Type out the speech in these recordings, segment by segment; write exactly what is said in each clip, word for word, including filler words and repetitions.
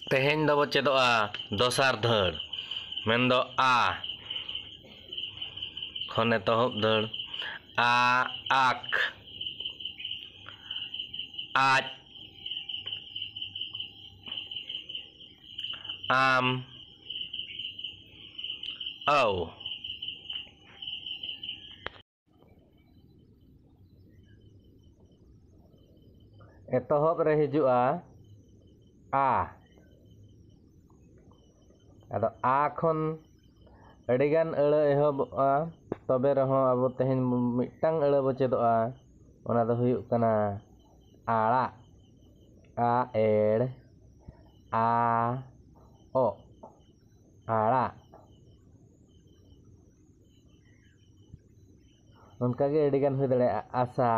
ᱛᱮᱦᱮᱧ ᱫᱚᱵᱚ ᱪᱮᱫᱚᱜᱼᱟ ᱫᱚᱥᱟᱨ ᱫᱷᱟᱹᱲ, ᱢᱮᱱᱫᱚ ᱟ ᱠᱷᱚᱱ ᱮᱛᱚᱦᱚᱵ ᱫᱷᱟᱹᱲ᱾ ᱟ, ᱟᱠ, ᱟᱡ, ᱟᱢ, ᱟᱹᱣ᱾ ᱮᱛᱚᱦᱚᱵ ᱨᱮ ᱦᱤᱡᱩᱜᱼᱟ ᱟ᱾ ᱟᱫᱚ ᱟ ᱠᱷᱚᱱ ᱟᱹᱰᱤᱜᱟᱱ ᱟᱹᱲᱟᱹ ᱮᱦᱚᱵᱚᱜᱼᱟ, ᱛᱚᱵᱮ ᱨᱮᱦᱚᱸ ᱟᱵᱚ ᱛᱮᱦᱮᱧ ᱢᱤᱫᱴᱟᱝ ᱟᱹᱲᱟᱹ ᱵᱚ ᱪᱮᱫᱚᱜᱼᱟ, ᱚᱱᱟ ᱫᱚ ᱦᱩᱭᱩᱜ ᱠᱟᱱᱟ ᱟᱲᱟᱜ᱾ ᱟ ᱮᱲ ᱟ ᱚᱜ, ᱟᱲᱟᱜ᱾ ᱚᱱᱠᱟᱜᱮ ᱟᱹᱰᱤᱜᱟᱱ ᱦᱩᱭ ᱫᱟᱲᱮᱭᱟᱜᱼᱟ, ᱟᱥᱟ,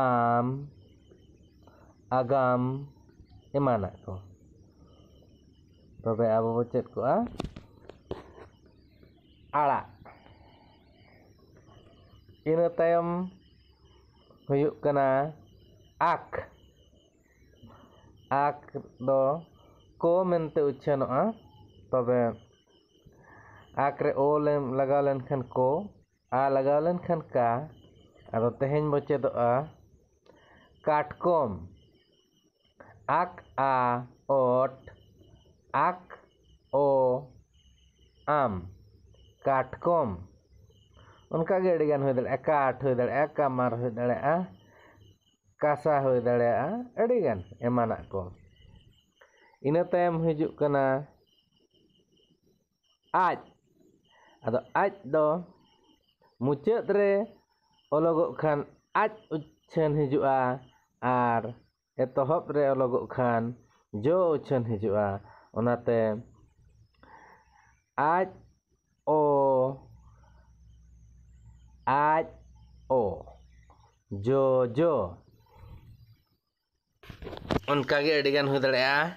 ᱟᱢ, ᱟᱜᱟᱢ, ᱮᱢᱟᱱᱟᱜ ᱠᱚ᱾ ᱛᱚᱵᱮ ᱟᱵᱚ ᱵᱚ ᱪᱮᱫ ᱠᱚᱜᱼᱟ ᱟᱲᱟᱜ᱾ ᱤᱱᱟᱹ ᱛᱟᱭᱚᱢ ᱦᱩᱭᱩᱜ ᱠᱟᱱᱟ ᱟᱠ᱾ ᱟᱠ ᱫᱚ ᱠᱚ ᱢᱮᱱᱛᱮ ᱩᱪᱷᱟᱹᱱᱚᱜᱼᱟ, ᱛᱚᱵᱮ ᱟᱠ ᱨᱮ ᱚ ᱞᱮ ᱞᱟᱜᱟᱣ ᱞᱮᱱᱠᱷᱟᱱ ᱠᱚ, ᱟ ᱞᱟᱜᱟᱣ ᱞᱮᱱᱠᱷᱟᱱ ᱠᱟ᱾ ᱟᱫᱚ ᱛᱮᱦᱮᱧ ᱵᱚ ᱪᱮᱫᱚᱜᱼᱟ ᱠᱟᱴᱠᱚᱢ᱾ ᱟᱠ ᱟ ᱚᱴ, ᱟᱠ ᱚ ᱟᱢ, ᱠᱟᱴᱠᱚᱢ᱾ ᱚᱱᱠᱟᱜᱮ ᱟᱹᱰᱤᱜᱟᱱ ᱦᱩᱭ ᱫᱟᱲᱮᱭᱟᱜᱼᱟ, ᱠᱟᱴ ᱦᱩᱭ ᱫᱟᱲᱮᱭᱟᱜᱼᱟ, ᱠᱟᱢᱟᱨ ᱦᱩᱭ ᱫᱟᱲᱮᱭᱟᱜᱼᱟ, ᱠᱟᱥᱟ ᱦᱩᱭ ᱫᱟᱲᱮᱭᱟᱜᱼᱟ, ᱟᱹᱰᱤᱜᱟᱱ ᱮᱢᱟᱱᱟᱜ ᱠᱚ᱾ ᱤᱱᱟᱹ ᱛᱟᱭᱚᱢ ᱦᱤᱡᱩᱜ ᱠᱟᱱᱟ ᱟᱡ᱾ ᱟᱫᱚ ᱟᱡ ᱫᱚ ᱢᱩᱪᱟᱹᱫ ᱨᱮ ᱚᱞᱚᱜᱚᱜ ᱠᱷᱟᱱ ᱟᱡ ᱩᱪᱷᱟᱹᱱ ᱦᱤᱡᱩᱜᱼᱟ, ᱟᱨ ᱮᱛᱚᱦᱚᱵ ᱨᱮ ᱚᱞᱚᱜᱚᱜ ᱠᱷᱟᱱ ᱡᱚ ᱩᱪᱷᱟᱹᱱ ᱦᱤᱡᱩᱜᱼᱟ᱾ ᱚᱱᱟᱛᱮ ᱟᱡ ᱚ, ᱟᱡ ᱚ, ᱡᱚ ᱡᱚ᱾ ᱚᱱᱠᱟᱜᱮ ᱟᱹᱰᱤᱜᱟᱱ ᱦᱩᱭ ᱫᱟᱲᱮᱭᱟᱜᱼᱟ,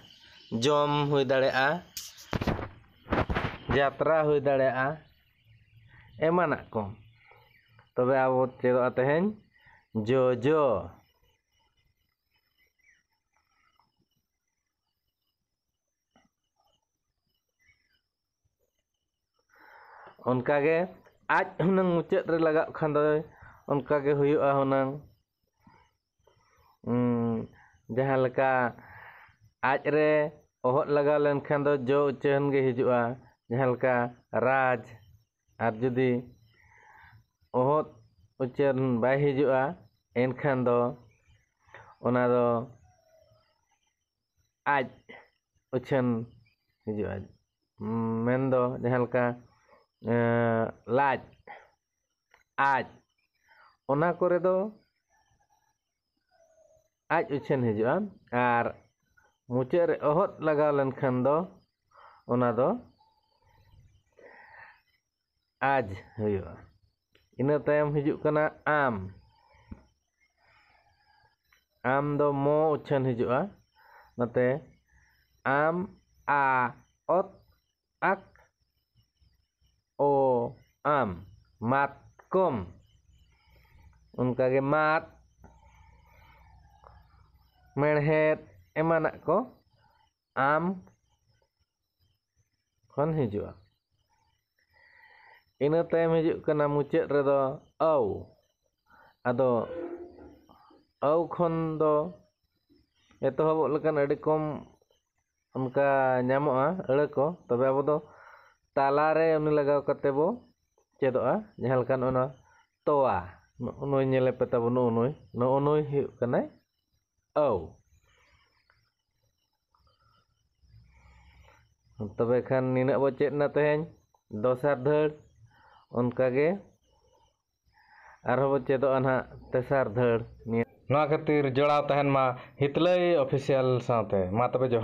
ᱡᱚᱢ ᱦᱩᱭ ᱫᱟᱲᱮᱭᱟᱜᱼᱟ, ᱡᱟᱛᱨᱟ ᱦᱩᱭ ᱫᱟᱲᱮᱭᱟᱜᱼᱟ, ᱮᱢᱟᱱᱟᱜ ᱠᱚ᱾ ᱛᱚᱵᱮ ᱟᱵᱚ ᱪᱮᱫᱚᱜᱼᱟ ᱛᱮᱦᱮᱧ ᱡᱚ ᱡᱚ᱾ ᱚᱱᱠᱟᱜᱮ ᱟᱡ ᱦᱩᱱᱟᱹᱝ ᱢᱩᱪᱟᱹᱫ ᱨᱮ ᱞᱟᱜᱟᱜ ᱠᱷᱟᱱ ᱫᱚ ᱚᱱᱠᱟᱜᱮ ᱦᱩᱭᱩᱜᱼᱟ ᱦᱩᱱᱟᱹᱝ᱾ ᱩᱸ, ᱡᱟᱦᱟᱸ ᱞᱮᱠᱟ ᱟᱡ ᱨᱮ ᱚᱦᱚᱫ ᱞᱟᱜᱟᱣ ᱞᱮᱱᱠᱷᱟᱱ ᱫᱚ ᱡᱚ ᱩᱪᱟᱹᱨᱱ ᱜᱮ ᱦᱤᱡᱩᱜᱼᱟ, ᱡᱟᱦᱟᱸ ᱞᱮᱠᱟ ᱨᱟᱡᱽ᱾ ᱟᱨ ᱡᱩᱫᱤ ᱚᱦᱚᱫ ᱩᱪᱟᱹᱨᱱ ᱵᱟᱭ ᱦᱤᱡᱩᱜᱼᱟ, ᱮᱱᱠᱷᱟᱱ ᱫᱚ ᱚᱱᱟ ᱫᱚ ᱟᱡ ᱩᱪᱷᱟᱹᱱ ᱦᱤᱡᱩᱜᱼᱟ᱾ ᱢᱮᱱᱫᱚ ᱡᱟᱦᱟᱸ ᱞᱮᱠᱟ, ᱮᱸ, ᱞᱟᱡ, ᱟᱡ, ᱚᱱᱟ ᱠᱚᱨᱮ ᱫᱚ ᱟᱡ ᱩᱪᱷᱟᱹᱱ ᱦᱤᱡᱩᱜᱼᱟ᱾ ᱟᱨ ᱢᱩᱪᱟᱹᱫ ᱨᱮ ᱚᱦᱚᱫ ᱞᱟᱜᱟᱣ ᱞᱮᱱᱠᱷᱟᱱ ᱫᱚ ᱚᱱᱟ ᱫᱚ ᱟᱡ ᱦᱩᱭᱩᱜᱼᱟ᱾ ᱤᱱᱟᱹ ᱛᱟᱭᱚᱢ ᱦᱤᱡᱩᱜ ᱠᱟᱱᱟ ᱟᱢ᱾ ᱟᱢ ᱫᱚ ᱢᱚ ᱩᱪᱷᱟᱹᱱ ᱦᱤᱡᱩᱜᱼᱟ᱾ ᱚᱱᱟᱛᱮ ᱟᱢ, ᱟ, ᱚᱛ, ᱟᱠ, ᱚ, ᱟᱢ᱾ ᱢᱟᱛᱠᱚᱢ᱾ ᱚᱱᱠᱟᱜᱮ ᱢᱟᱫ, ᱢᱮᱬᱦᱮᱫ, ᱮᱢᱟᱱᱟᱜ ᱠᱚ ᱟᱢ ᱠᱷᱚᱱ ᱦᱤᱡᱩᱜᱼᱟ᱾ ᱤᱱᱟᱹ ᱛᱟᱭᱚᱢ ᱦᱤᱡᱩᱜ ᱠᱟᱱᱟ ᱢᱩᱪᱟᱹᱫ ᱨᱮᱫᱚ ᱟᱹᱣ᱾ ᱟᱫᱚ ᱟᱹᱣ ᱠᱷᱚᱱ ᱫᱚ ᱮᱛᱚᱦᱚᱵᱚᱜ ᱞᱮᱠᱟᱱ ᱟᱹᱰᱤ ᱠᱚᱢ ᱚᱱᱠᱟ ᱧᱟᱢᱚᱜᱼᱟ ᱟᱹᱲᱟᱹ ᱠᱚ, ᱛᱚᱵᱮ ᱟᱵᱚ ᱫᱚ ᱛᱟᱞᱟᱨᱮ ᱩᱱᱤ ᱞᱟᱜᱟᱣ ᱠᱟᱛᱮ ᱵᱚ ᱪᱮᱫᱚᱜᱼᱟ᱾ ᱡᱟᱦᱟᱸ ᱞᱮᱠᱟ ᱱᱚᱜᱼᱚ ᱱᱚᱣᱟ ᱛᱚᱣᱟ, ᱱᱚᱜᱼᱚ ᱱᱩᱭ ᱧᱮᱞᱮ ᱯᱮ ᱛᱟᱵᱚ, ᱱᱚᱜᱼᱚ ᱱᱩᱭ, ᱱᱚᱜᱼᱚ ᱱᱩᱭ ᱦᱩᱭᱩᱜ ᱠᱟᱱᱟᱭ ᱟᱹᱣ᱾ ᱛᱚᱵᱮ ᱠᱷᱟᱱ ᱱᱤᱱᱟᱹᱜ ᱵᱚ ᱪᱮᱫ ᱮᱱᱟ ᱛᱮᱦᱮᱧ ᱫᱚᱥᱟᱨ ᱫᱷᱟᱹᱲ᱾ ᱚᱱᱠᱟᱜᱮ ᱟᱨᱦᱚᱸ ᱵᱚ ᱪᱮᱫᱚᱜᱼᱟ ᱱᱟᱦᱟᱜ ᱛᱮᱥᱟᱨ ᱫᱷᱟᱹᱲ᱾ ᱱᱤᱭᱟᱹ ᱱᱚᱣᱟ ᱠᱷᱟᱹᱛᱤᱨ ᱡᱚᱲᱟᱣ ᱛᱟᱦᱮᱱ ᱢᱟ ᱦᱤᱛᱞᱟᱹᱭ ᱚᱯᱷᱤᱥᱤᱭᱟᱞ ᱥᱟᱶᱛᱮ᱾ ᱢᱟ ᱛᱚᱵᱮ ᱡᱚᱦᱟᱨ᱾